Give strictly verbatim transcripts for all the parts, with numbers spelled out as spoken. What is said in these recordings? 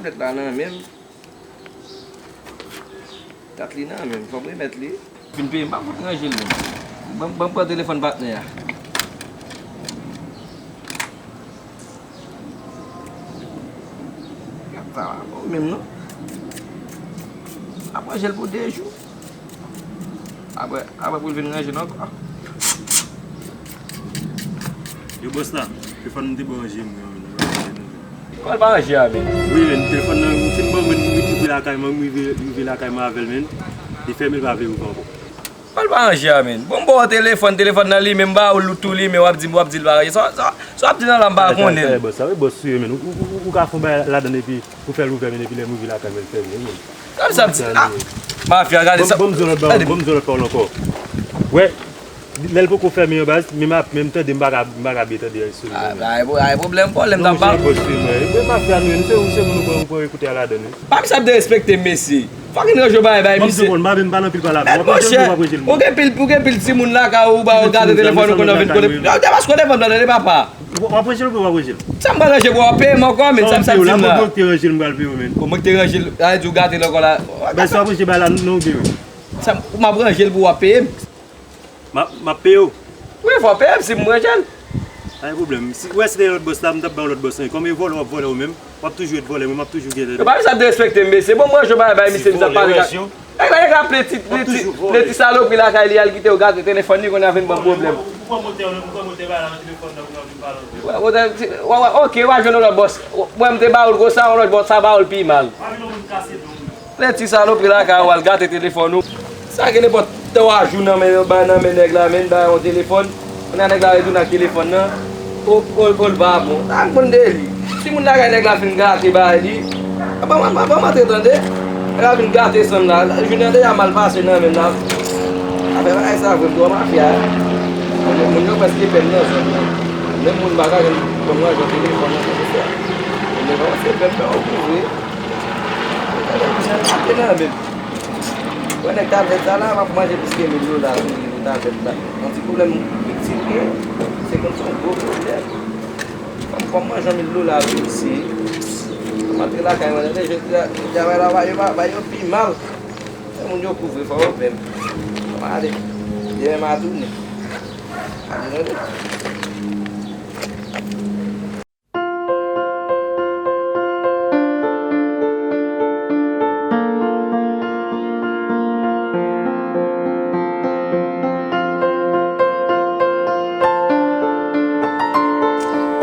Tèt la nan men m. Kat li nan men m, fò m remèt li. Fin peye m, pa fout ranje l menm. Ban m, ban m pran telefòn patnè a. Kat sa pa bon menm non. Ap ranje l pou de jou. Apre, apre pou l vin ranje l ankò. Yo bòs la, telefòn m te bon ranje m. Kòl pa ranje a menm. Wi, men telefòn nan, m fin ban mwen, m rive lakay mwen, m rive, rive lakay mwen avè l, men li fèmen, l pa vle ouvè ankò. Kòl pa ranje a menm. Bon, m ba w telefòn, telefòn nan li, men m ba w tou li, men w ap di, w ap di l pa ranje. Sa, sa, sa w ap di nan la, m pa konnen. Bòs, sa wi, bòs sou yo, men. Ou, ou, ou, ou ka fè yon bagay ladan l epi ou fè l ouvè, men epi lè m rive lakay mwen, l fèmen, men. Gade sa m di. Ah, mafya, gade sa. Ban m di w lòt pawòl, ban m di w lòt pawòl ankò. Wè, lè l poko fèmen an baz, men m ap, men m tande, m pa ka, m pa ka byen tande sou li. Ah, pa gen pwoblèm, pwoblèm, m t ap ba. Non, monchè, bòs, wi, mwen. Mwen mafya nou ye, nou se, ou se moun ou pran, ou pran ekoutè a ladan l, wi. Pa misye ap derespekte m, mesye. Fòk n ranje bagay, bay misye. Ban m di w, m pa, m pa nan pil pale avè w. Mèt monchè, ou gen pil, ou gen pil timoun lakay ou, ou ba yo gate telefòn ou, konnen yo vin kote. Yo, se paske w te fè m tande, papa. W ap ranje l oubyen w ap ranje l? Sa m pral ranje pou w ap peye m ankò, men sa m sa di m la. Bon, mwen ki te ranje l, m pral peye w, men. Bon, mwen ki te ranje l, sa vle di w gate l ankò la. Sa m, ou m ap ranje bay la, non, oubyen? Sa m, ou m ap ranje l pou w ap peye m. M ap, m ap peye w? Wi, fò w peye m si m ranje l. Pa gen pwoblèm. Si, ou wè si te yon lòt bòs la, m t ap ba yon lòt bòs la. Kòm e vòlè w ap vòlè ou menm, w ap toujou ret vòlè, mwen m ap toujou gen. Yo pa bezwen ap derespekte m, mesye. Bon, mwen jwe bay bay misye, m t ap pale. Nèg la, nèg la plen ti, plen ti, plen ti salopri lakay li, al kite yo gate telefòn li, kounye a vin ban pwoblèm. Ou pran motè, ou pran motè bay la nan telefòn nan, ou vin pale anpil. Wè, wè, wè, ok, w a jwenn yon lòt bòs. Mwen, m te ba w l konsa, yon lòt bòs sa ba w l pi mal. Pa vin yon moun kase do m. Plen ti salopri lakay ou, al gate telefòn ou. Sa gen nenpòt twa jou nan men, nan men nèg la, men bay yon telefòn. Kounye a nèg la retounen ak telefòn nan. O, o, o, l pa bon. Sa k bon de li? Timoun lakay nèg la fin gate bay li. Ban m, ban m antre tande. Nèg la fin gate zòn la. Jounen an deja mal pase nan men l la. Afè bagay sa vre m twò mafya. Moun, moun yo prèske pè m nan zòn nan. Menm moun pa ka jwenn ban m ranje telefòn nan, se sa. Telefòn se pè m, pè m kouvri. Gade misye ap gate nan men m. Wè nèg tavèt sa la, m ap manje plis ke mil dola sou li pou tavèt la. Yon ti pwoblèm pitit, men se konn se yon gwo pwoblèm. Fò m, fò m manje yon mil dola pou misye. M antre lakay mwen, tande, jodi a, travay la, ba yo, ba yo pi mal. Lè moun yo kouvri, fò yo pè m. Fò m ale. Demen m a tounen. Ale, tande.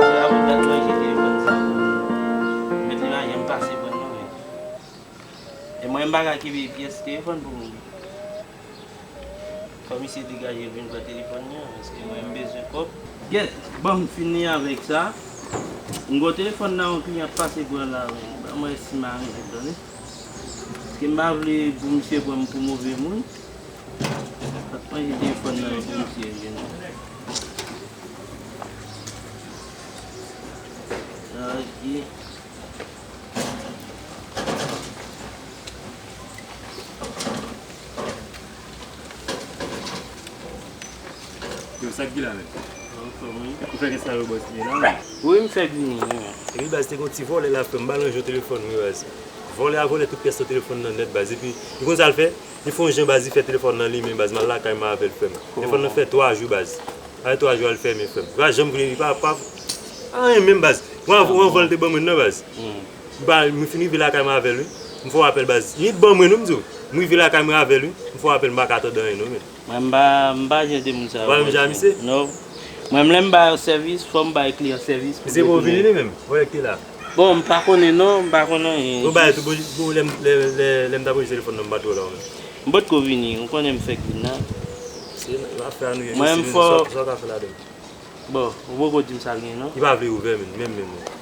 Se la pou dat mwen ki telefòn sa. Mèt li pa janm pase pran non, men. E mwen, m pa ka kenbe pyès telefòn pou moun. Fò misye degaje l vin pran telefòn nan, paske mwen, m bezwen kòb. Gèt, ban m fini avèk sa. M gen telefòn nan, yon kliyan ap pase pran la, men ban mwen si m a renmen, tande. Paske m pa vle pou misye pran m pou move moun. Mwen, gen telefòn nan pou misye, jwenn. Ok. Yo, sa k gen la menm? Anfòm, wi. Ou fè gen sa yo bòs li la, wi. Wi, m fè vini, wi. Epi baz te gon ti vòlè la, frè m, m ba l ranje yon telefòn, wi, baz. Vòlè a vòlè tout pyès nan telefòn nan nèt, baz. Epi, li konn sa l fè? Li fè yon jan, baz, li fè telefòn nan limen, baz. M al lakay mwen avè l, frè m. Telefòn nan fè twa jou, baz. Apre twa jou, al fèmen, frè m. Li pa janm vle, li pa, pa, anyen menm, baz. Yon, yon vòlè te ban mwen nan, baz. M ba, mwen fin rive lakay mwen avè l, wi. M fè yon apèl, baz. Li t ban mwen, wi, m di w. M rive lakay mwen avè l, wi. M fè yon apèl, m pa ka tande anyen, non, men. Mwen, m pa, m pa jan de moun sa yo. Ou pa menm jan a misye? Non. Mwen, lè m ba yo sèvis, fò m bay kliyan sèvis pou yo tounen. Misye poko vini li menm? Ou wè l te la? Bon, m pa konnen non, m pa konnen anyen. Ou bay tou bon, bon, lè m, lè, lè, lè m t ap ranje telefòn nan, m pa t wè w la, ou menm. M potko vini, ou konnen m fèk vin la. Se afè a nou ye, mwen, m fò. Sa w ka fè ladan? Bon, ou poko di m sa l gen non. Li pa vle ouvè, menm, menm, menm.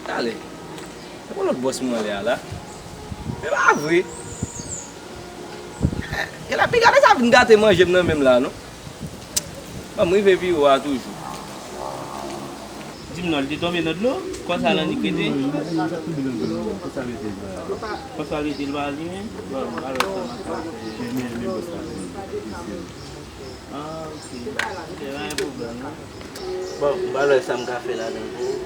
Talè. Se pou lòt bòs mwen lè a la. Se pa vre. E la, pi gade sa vin gate manje m nan men m la, non. Ban m rive pi wo a toujou. Di m non, li te tonbe nan dlo? Kò sa l annik rete? Kò sa rete, l pa alimen? Bon, alò sa m ap fè. Ah, ok. Ok, pa gen pwoblèm, non. Bon, m pral wè sa m ka fè ladan pou ou.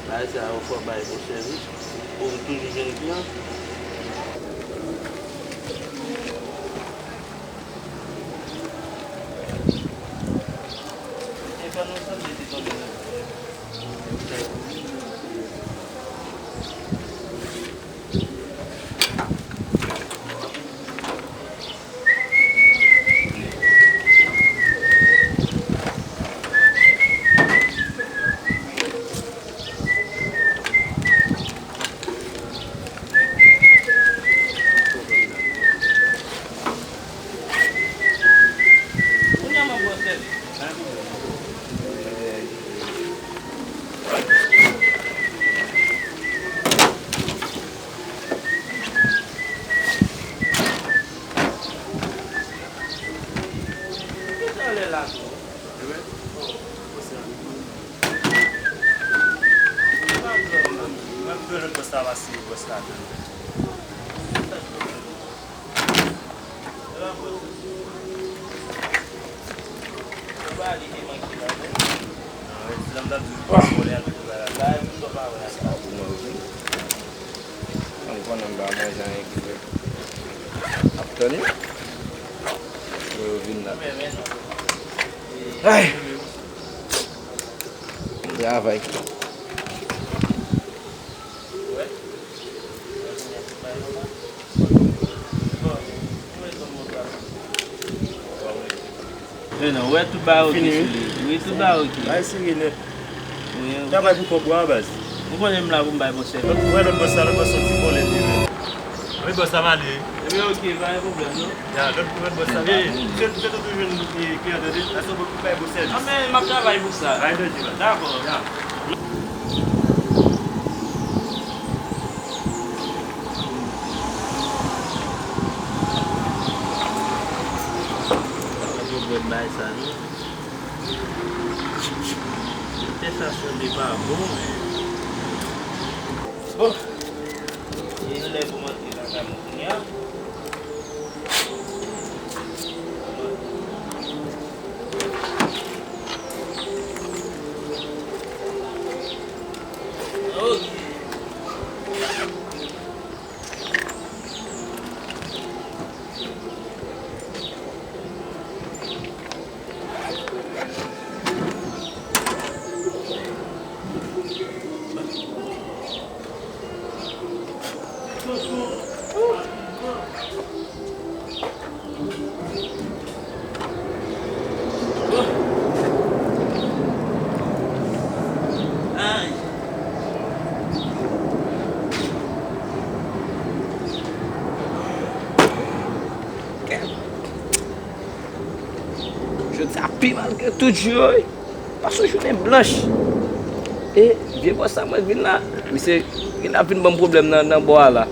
Bagay sa yo fò bay bon sèvis. Ou toujou jwenn kliyan. Telefòn nan sanble te tonbe nan. Kounye a m ap ba w sèvis. Kisa w lè la tou? M ap jwe lòt bòs la pase bòs la tou. An konnen m pa manje anyen ki fè. Ap tann yo. Yo vin la. Ay! Travay. Men non, wè tout bagay oke sou li. Wi, tout bagay oke. Bay serye nèt. Wi, travay pou kòb ou a baz. Ou konnen m la pou m bay bòs sèvis. Lòt, wè lòt bòs la, lòt bòs la se yon ti vòlè li ye. Wi, bòs la m ale. Ebyen, oke, pa gen pwoblèm, non. Ya, lòt, lòt bòs la. Ey, se, se tou toujou yon, e, kliyan tande. Sa se pou bay bòs sèvis. Ah, men m ap travay pou sa. Bay danje la. Dakò. Ya. Yo bwè bay sa, non. Te sa sanble pa bon, men. Bon. E lè pou m antre nan kay mwen kounye a. Ok. Jodi a pi mal ke tout jou yo, wi. Pase yon jounen blanch. E vye bòs sa mwen vin la, misye gen ap vin ban m pwoblèm nan, nan bò a la.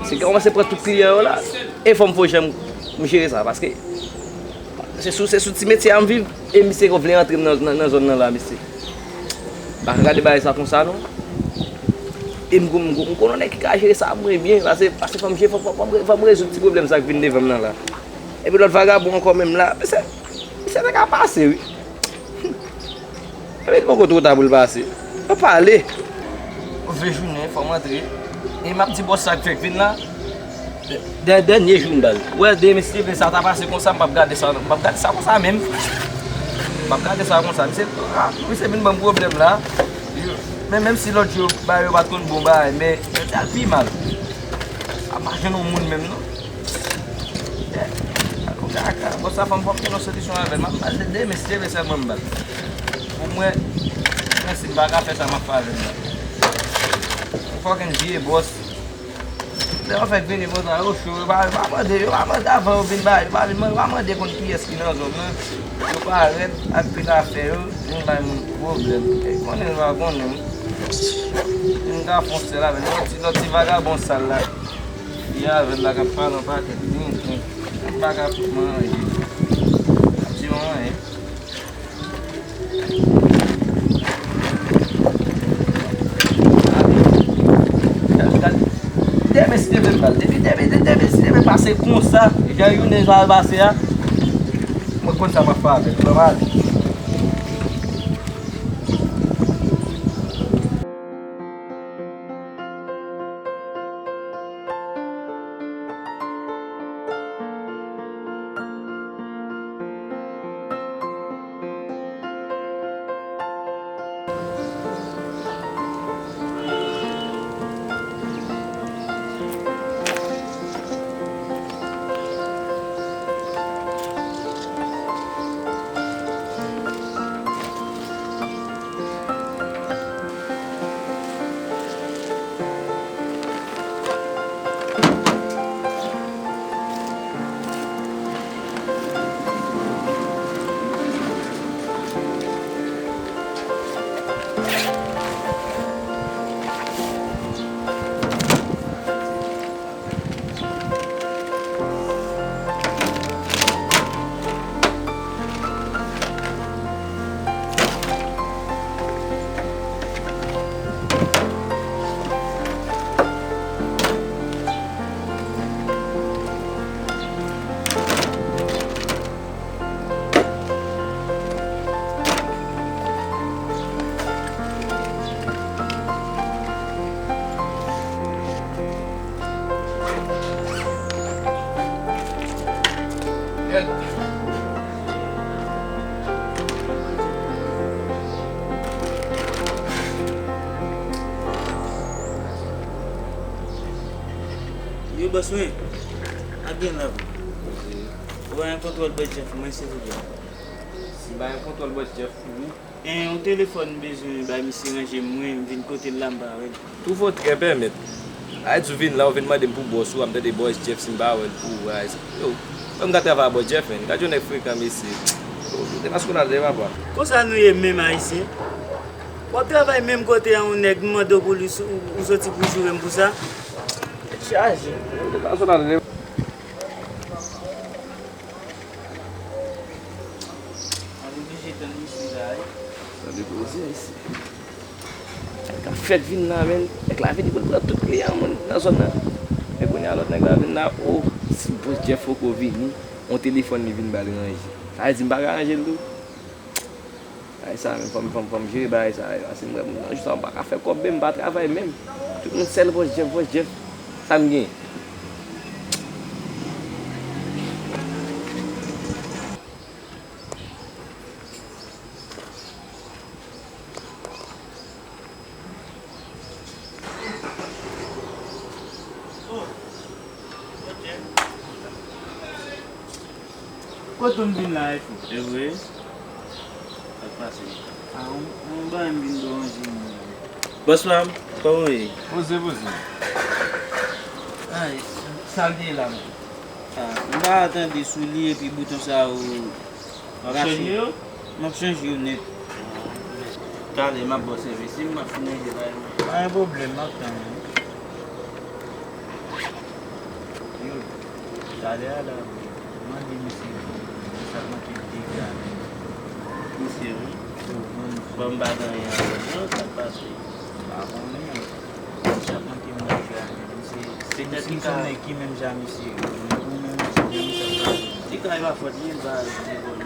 Misye gen kòmanse pran tout kliyan yo la. E fò m fò jan m jere sa, paske se sou, se sou ti metye a m viv, e misye vle antre m nan, nan, nan zòn nan la, misye. M pa ka gade bagay sa konsa, non. E m, m, m konnen nèg ki ka jere sa mwen byen, paske, paske fò m jere, fò, fò, fò m re-, fò m rezoud ti pwoblèm sa k vin devan m nan la. Epi lòt vagabon ankò menm la, misye, misye te ka pase, wi. Epi li poko twò ta pou l pase. Yo pale. Yon vye jounen, fò m antre. E m ap di bòs sa k fèk vin la. Dè, dènye jou m ba l. Ou wè, demen si Dye vle sa ta pase konsa, m p ap gade sa, m p ap gade sa konsa menm. M p ap gade sa konsa. Misye, ah, misye vin ban m pwoblèm la. Men menm si lòt jou, bagay yo pa t konn bon bagay, men jodi a l pi mal. A pa jwenn yon moun menm non. Kaka, bòs sa fò m fò m gen yon solisyon avè l. M ap ba l demen si Dye vle sèlman m ba l. Pou mwen, mwen si m pa ka fè sa, m ap fè avè l la. Yon fòken vye bòs. Lè yo fèk vini konsa, yo cho, yo pa, yo pa mande, yo pa mande avan yo vin ba, yo pa vin, yo pa mande konn kiyès ki nan zòn nan. Yo parèt ak pil afè yo, vin bay moun pwoblèm. E konnen yo pa konnen. Vin ka fon sèl avè l. Lòt ti, lòt ti vagabon sal la. Li Avè l la k ap pale yon pakèt tenten. Ap pa ka manje. Ap di yon anyen. Gade, gade. Demen si Demen pral. Depi demen, demen si Demen pase konsa. Jan Younès al pase a. Mwen konn sa m ap fè avè l. Pran mal. Yo, bòs mwen, ak gen la. Ou bay yon kontwòl bòs Jeff mwen, silvouplè. Si bay yon kontwòl bòs Jeff pou ou. En, yon telefòn m bezwen bay misye ranje mwen, m vin kote l la, m pa wè l. Tout vòtrè pèmèt. Ay di w vin la, ou vin mande m pou bòs ou, a m tande bòs Jeff si m pa wè l pou ou, ay sa. Yo, fò m ka travay a bòs Jeff, menn. Gad yon nèg frekan, mesye. Yo, yo te paske w nan de papa. Konsa nou ye menm, Ayisyen. W ap travay menm kote a yon nèg, m mande w pou li, ou, ou soti pou joure m pou sa? Tèt chaje. Yo te paske w nan de. Mwen oblije tann misye la, wi. Sa depoze isi. Nèg la fèk vin la, menn. Nèg la vini pou l pran tout kliyan moun nan zòn nan. Men kounye a lòt nèg la vin la, o, si bòs Jeff poko vini, yon telefòn li vin ba l ranje. Sa vle di m pa ka ranje l tou? Bagay sa menm, fò m, fò m, fò m jere bagay sa, wi. Paske m wè moun nan jou sa, m pa ka fè kòb, menm m pa travay menm. Tout moun sèl bòs Jeff, bòs Jeff. Sa m gen? Kote w vin la, Efo? Evre? Sa k pase? A, yon, yon bagay m vin deranje moun. Bòs pa m, kòman w ye? Poze, poze. Ay, sa l te ye la menm? A, m pa tande sou li epi bouton sa yo rache. W ap chanje yo? M ap chanje yo nèt. Talè, m ap ba w sèvis. Si m ap finalize bagay mwen. Pa gen pwoblèm, m ap tann ou. Yo, talè a la, mande misye, misye ap manke m de gra menm. Misye, wi. Yo, mande. Bon, m pa gen anyen avè l non, sa k pase? Pa konnen. Misye ap manke m de gra menm. Misye, misye se yon nèg ki menm jan misye. Ou menm, ou menm, misye jan misye ap pale. Ti kay pa fòt li, l pa di bon li.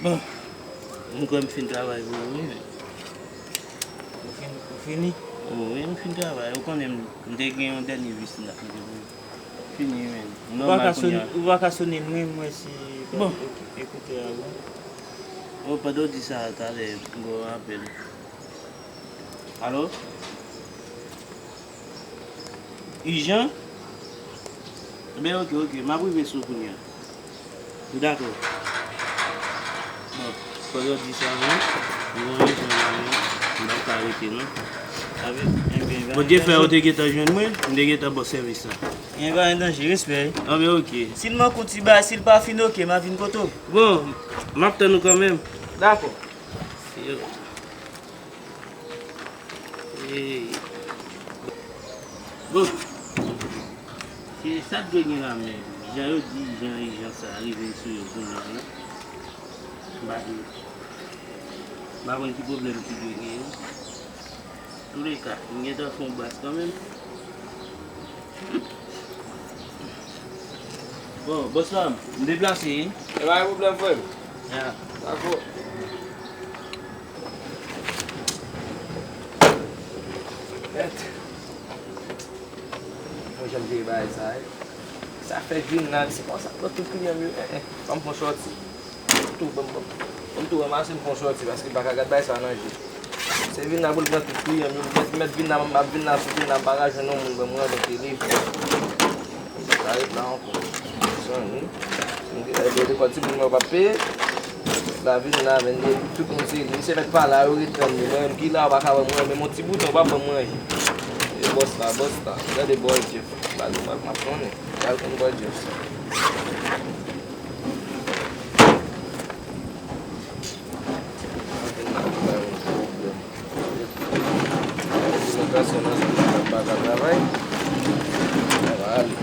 Bon, m kwè m fin travay pou ou, wi, men. Ou fin, ou fini? Wi, m fin travay. Ou konnen m, m te gen yon dènye vis m t ap mete pou ou. Fini, men. Ou pa ka sone, ou pa ka sone l, mwen, mwen si. Bon. Ekoutè a bon. O, pandan w di sa, talè, m gon apèl. Alo? Ijan? Ebyen, oke, oke. M ap rive sou ou kounye a. Dakò. Bon, pandan w di sa, wi, m gon rezon la, wi. M pa ka rete, non. Sa vle, ebyen, Bondye fè ou te gentan jwenn mwen, m te gentan ba w sèvis la. Ebyen, pa gen danje, respè, wi. Anben, oke. Si l manke yon ti bagay, si l pa fin oke, m a vin kote w. Bon, m ap tann ou kanmenm. Dakò. Yo. Bon, se sa k dwe gen la, men jan yo di, jan ijans sa rive sou yo kounye a la, m pa, m pa konn ki pwoblèm ki dwe genyen. Touleka, m gentan fè yon bas kanmenm. Bon, bòs la, m deplase, wi. E pa gen pwoblèm, frè m. Ya. Dakò. Mèt. Mwen janm jere bagay sa, wi. Sa fè vin la, se konsa, pran tout kliyan m yo, eh, eh, ban m pran sòti. Tou, ban m, ban m, ban m tou ranmase m pran sòti, paske m pa ka gad bagay sa nan je. Se vin la pou l pran tout kliyan m yo, m mèt, mèt vin la, m ap vin la, sou vin la, m pa ka jwenn yon moun ban m ranje telefòn. M pa ka ret la ankò. Zanmi, m gen, eh, gen de kòd timoun mwen p ap peye. La vin la, men li, tout moun se li. Misye mèt pale a, yo ret tann li. Mwen menm ki la, yo pa ka ban mwen, menm yon ti bouton, yo pa ban mwen. E bòs la, bòs la. Gade bòs Jeff. Ba nou, m ap konnen. Gade konn bòs Jeff. Prezantasyon nan sa pa ka travay. Sa va ale.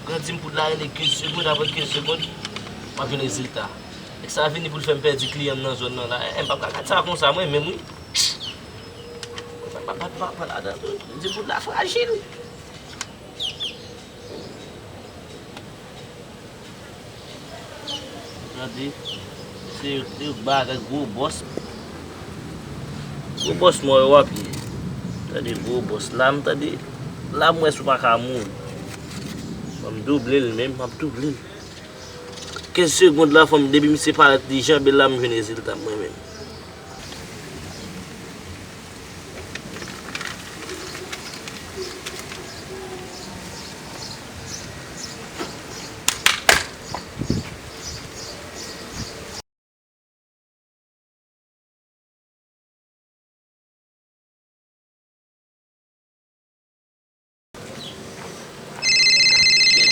Grandi m poud la rele kenz segonn, apre kenz segonn, m ap jwenn rezilta. Nèg sa vini pou l fè m pèdi kliyan m nan zòn nan la. Eh, m p ap ka gad sa konsa, mwen menm, wi. Mwen pa, pa, pa, pa ladan. Grandi m poud la frajil. Tande, se yo, se yo k bay avèk gwo bòs. Gwo bòs mò yo w ap ye. Tande, gwo bòs la, m tande, la m wè si w pa ka mouri. Fò m double l menm, m ap double l. Kenz segonn la, fò m, depi misye parèt, li janbe l la, m jwenn rezilta m mwen menm.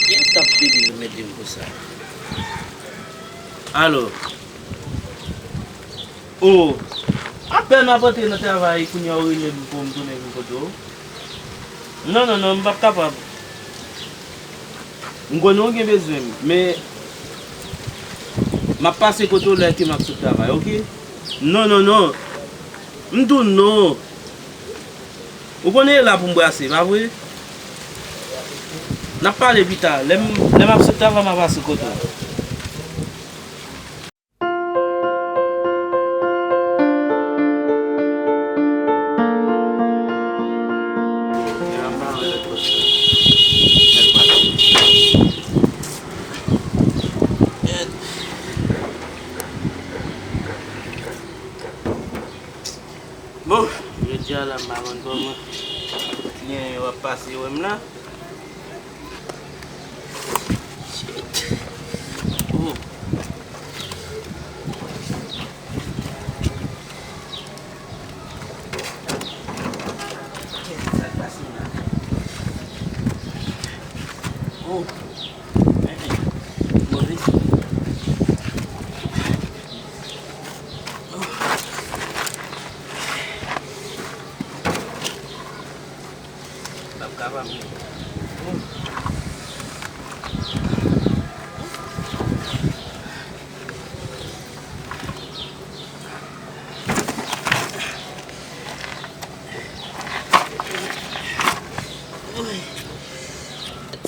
Kiyès k ap pede remède m konsa? Alo. O, apèn m ap antre nan travay, kounye a ou rele m pou m tounen vin kote w. Non, non, non, m p ap kapab. M konnen w gen bezwen m, men m ap pase kote w lè ke m ap sot travay, oke? Non, non, non. M di w non. Ou konnen e la pou m brase, pa vre? N ap pale pita. Lè m, lè m ap sot travay, m a pase kote w. Bon, jodi a la, m pa konn kòman kliyan yo ap pase wè m la. Shit. Oh. Kèt, sa k pase la? Oh. Move. M p ap kapab.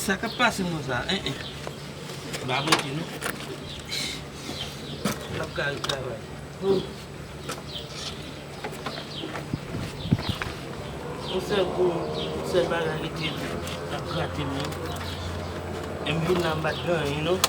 Sa k ap pase m konsa? En, en. M pa mete non. M ap ka al travay. Oh. Yon sèl kou, yon sèl bagay rete ap grate m non. E m vin la m pa t gen anyen non.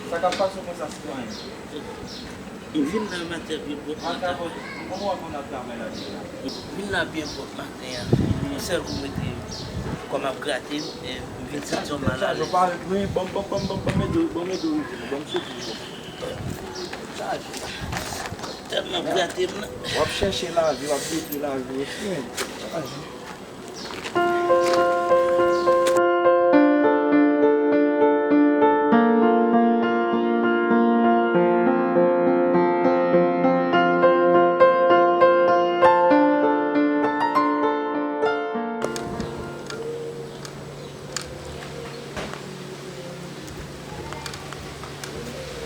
Sa k ap pase w konsa, sitwayen? M vin la maten byen pwòp maten. Kòman w ap konn ap travay la deja? M vin la byen pwòp maten an. Yon sèl kou m rete kò m ap grate m, e m vin santi yon malalèz. Chaje w pa ret, wi, ban m, ban m, ban m, ban m, ban m ede w, ban m ede w rive, ban m soti, ban m chaje. Tèlman ap grate m nan. W ap chèche lavi, w ap detwi lavi w osi, men. Chaje.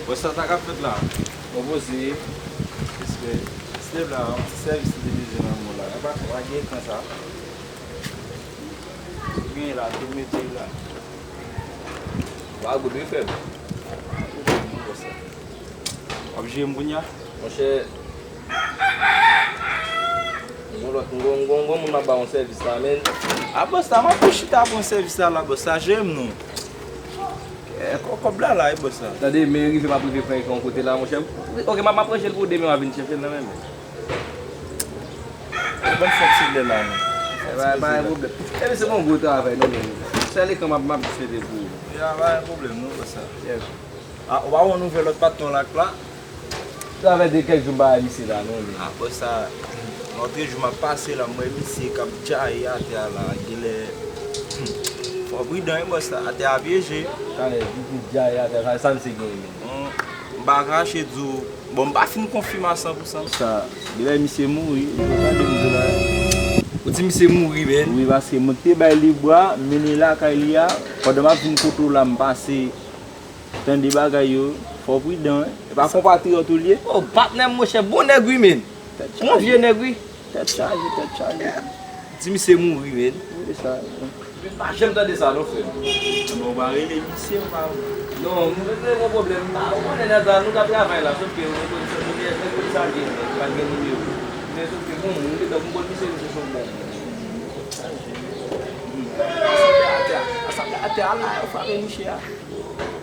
Bon, sa sa k ap fèt la? Bon, poze. Respè. Steve la, yon ti sèvis li te bezwen nan men w la. Epa, pa gen ekran sa. Ou genyen la, tou mete l la. Wa goud wi, frè m. W ap jere m kounye a? Monchè, m gon lòt, m gon, m gon, m gon moun m ap ba yon sèvis la, men. A, bòs la, m ap tou chita pou yon sèvis la, la, bòs la, jere m non. Eh, kò-, kòb la la, wi, bòs la. Tande, men rive m ap rive pran ekran yon kote la, monchè. Ok, m ap, m ap ranje l pou ou demen, w a vin chèche l nan men m. Ban m fè ti lè la, non. E pa, pa gen pwoblèm. Epi se bon gwo travay, non, men. Sèl ekran m ap, m ap jis mete pou ou. Ya, pa gen pwoblèm, non, bòs la. Yes. A, ou pa wè yon nouvèl lòt patnè w la k la? Sa fè de kèk jou m pa wè misye la, non, li. A, bòs sa, lòt jou m ap pase la, m wè misye k ap djaye atè a la, genlè, hmm, fò w pridan, wi, bòs sa, atè a pyeje. Talè, li di djaye atè a, sa, sa misye genyen menm? Bon, m pa kache di w, bon, m pa fin konfime a san pou san. Sa, genlè misye mouri, ou tande m di w la. Ou di misye mouri, men? Wi, paske mwen te bay li bra, m mennen l lakay li a, pandan m ap vin kote w la, m pase. Tande bagay yo, fò w pridan, wi. E pa konpatriyòt ou l ye? Oh, patnè m, monchè, bon nèg wi, men. Bon vye nèg wi. Tèt chaje, tèt chaje. Di misye mouri, men. Wi, sa. Men m pa janm tande sa, non, frè m. Bon, w pa rele misye, w pa. Non, nou te gen yon pwoblèm. M pa konnen nèg la, nou t ap travay la, sòf ke nou konn sa, nou te, nou konn sa gen, pa t gen nimewo. Men sòf ke bon, nou te, nou konn misye, misye se yon bon moun. Tèt chaje. Atè a, atè a, atè a la, yo frape misye a.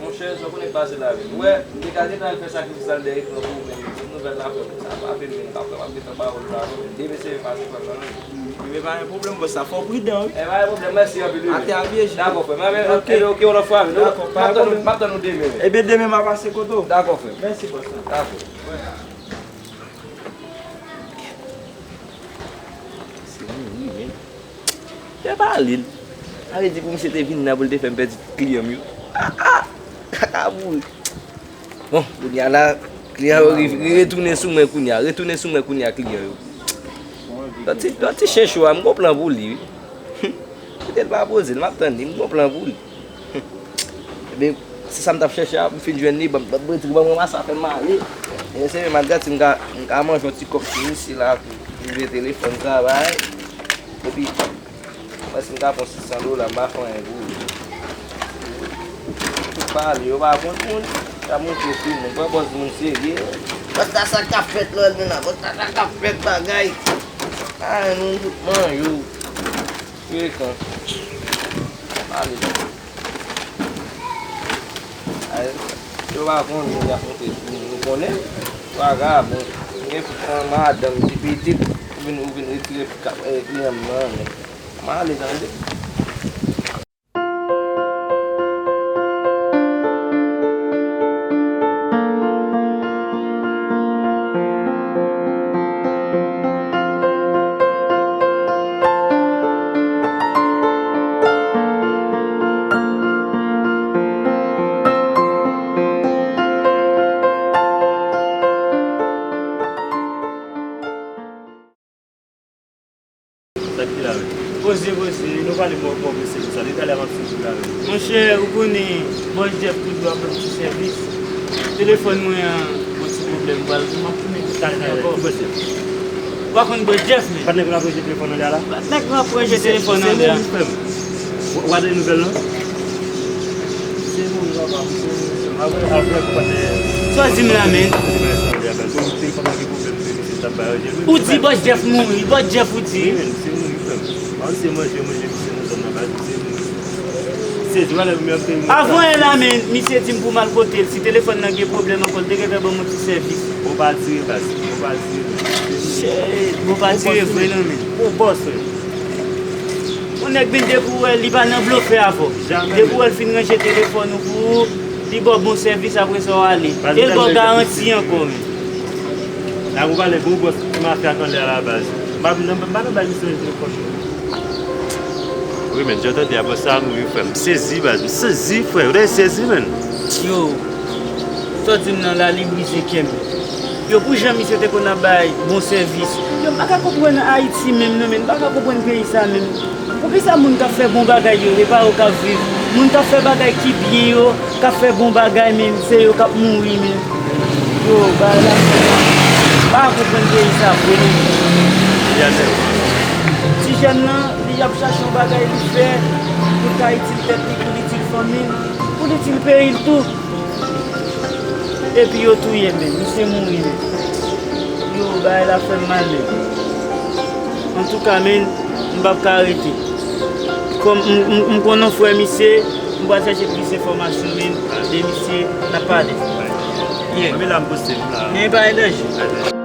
Monchè, sa w konnen k pase lavi. Ou wè, m te ka gentan al fè sakrifis la dèyè ekran pou ou, men nouvèl la fè m sa frape m, men m pa kwè m ap gentan ba ou l la non, men demen se pase frè m nan non. Ebyen pa gen pwoblèm, bòs la, fò w pridan wi. E pa gen pwoblèm, mèsi anpil wi. Atè a pyeje. Dakò frè m, ebyen ok, yon lòt fwa wi. Dakò, pa gen pwoblèm. M ap tann ou demen wi. Ebyen demen m ap pase kote w. Dakò frè m. Mèsi bòs la. Dakò. Se mouri, men. Fè pale l. Sa vle di pou misye te vin la pou l te fè m pèdi tout kliyan m yo. Ah, ah! Kaka mouri. Bon, kounye a la, kliyan yo ri-, retounen sou mwen kounye a. Retounen sou mwen kounye a, kliyan yo. Yon ti, yon ti chen cho a, m gon plan pou li, wi. Kite l pa poze l, m ap tann li, m gon plan pou li. Ebyen, se sa m t ap chèche a, m fin jwenn li, ban m, ban m retire, ban m ranmase afè m ale. Ebyen, se menm adrès, m ka, m ka manje yon ti kòk sou misye la tou. Rive telefòn travay. Epi, mwen si m ka pran sis san dola, m pa fè anyen pou ou. Tout pale, yo pa konn moun, y ap montre yo ki moun. Pran pòz moun serye. Bòs la sa k ap fèt lè l vin la, bòs la sa k ap fèt bagay. Ay, nou tout manje w. Frekan. Ale. Ay, yo pa konn moun y ap monte sou moun. Nou konnen? Vagabon. Gen madanm, ti pitit, ou vin, ou vin retire ka-, eh, kliyan m nan, men. M ale, tande. Ou pale mwen ankò, mesye, sa, li talè m ap swiv ou la menm. Monchè, ou konnen, Bòs Jeff toujou ap ban m ti sèvis. Telefòn mwen an, yon ti pwoblèm, m pral, m ap tounen pou Talè, talè, ankò. Ki Bòs Jeff? Ou pa konn Bòs Jeff, men? Pa t nèg la pran jete telefòn nan la la? Pa t nèg la pran jete telefòn nan la. Se, se Mouri, frè m. W-, w a de nouvèl lan? Se Mouri, papa, se Mouri, frè m. Apre, apre, ou pa t... Sa w di m la, men? Ou di Bòs Jeff mouri, Bòs Jeff ou di? Wi, men, se Mouri, frè m. Mwen se manje, manje misye nan zòn nan, baz, misye mouri. Sezi, wè lè m ap fè. Avan yè la, men, misye di m pou m al kote l. Si telefòn nan gen pwoblèm ankò, l te gentan ban m yon ti sèvis. Bon, pa tire, baz. Bon, pa tire, men. Shit, bon, pa tire vre, non, men. Bon, bòs, frè. Yon nèg, men, depi w wè l, li pa nan blofè avè w. Jamè, men. Depi w wè l fin ranje telefòn ou pou ou, li ba w bon sèvis, apre sa w ale. E l ba w garanti ankò, men. La pou pale gwo bòs ki mafya k anlè a la baz. M pa, m pa nan bay misye telefòn mwen. Wi, men, jan w tande a, bòs sa a mouri, frè m. M sezi, baz. M sezi, frè. Ou ta sezi, men. Yo, sa w di m nan la, li brize kè m. Yo, pou jan misye te konn ap bay bon sèvis. Yo, m pa ka konprann Ayiti menm, non, men. M pa ka konprann peyi sa menm. Poukisa moun k ap fè bon bagay yo, e pa yo k ap viv? Moun k ap fè bagay ki byen yo, k ap fè bon bagay, men se yo k ap mouri, men. Yo, bagay la, m pa konprann peyi sa vre, non. Ti jèn nan, li ap chache yon bagay li fè, pou l ka itil tèt li, pou l itil fanmi l, pou l itil peyi l tou. Epi yo touye l, men, misye mouri, men. Yo, bagay la fè m mal, men. Antouka, men, m p ap ka rete. Kòm m, m, m konn yon frè misye, m pral chèche plis enfòmasyon, men, de misye, n ap pale. Yeah. Men la m poste m la. Men pa gen danje.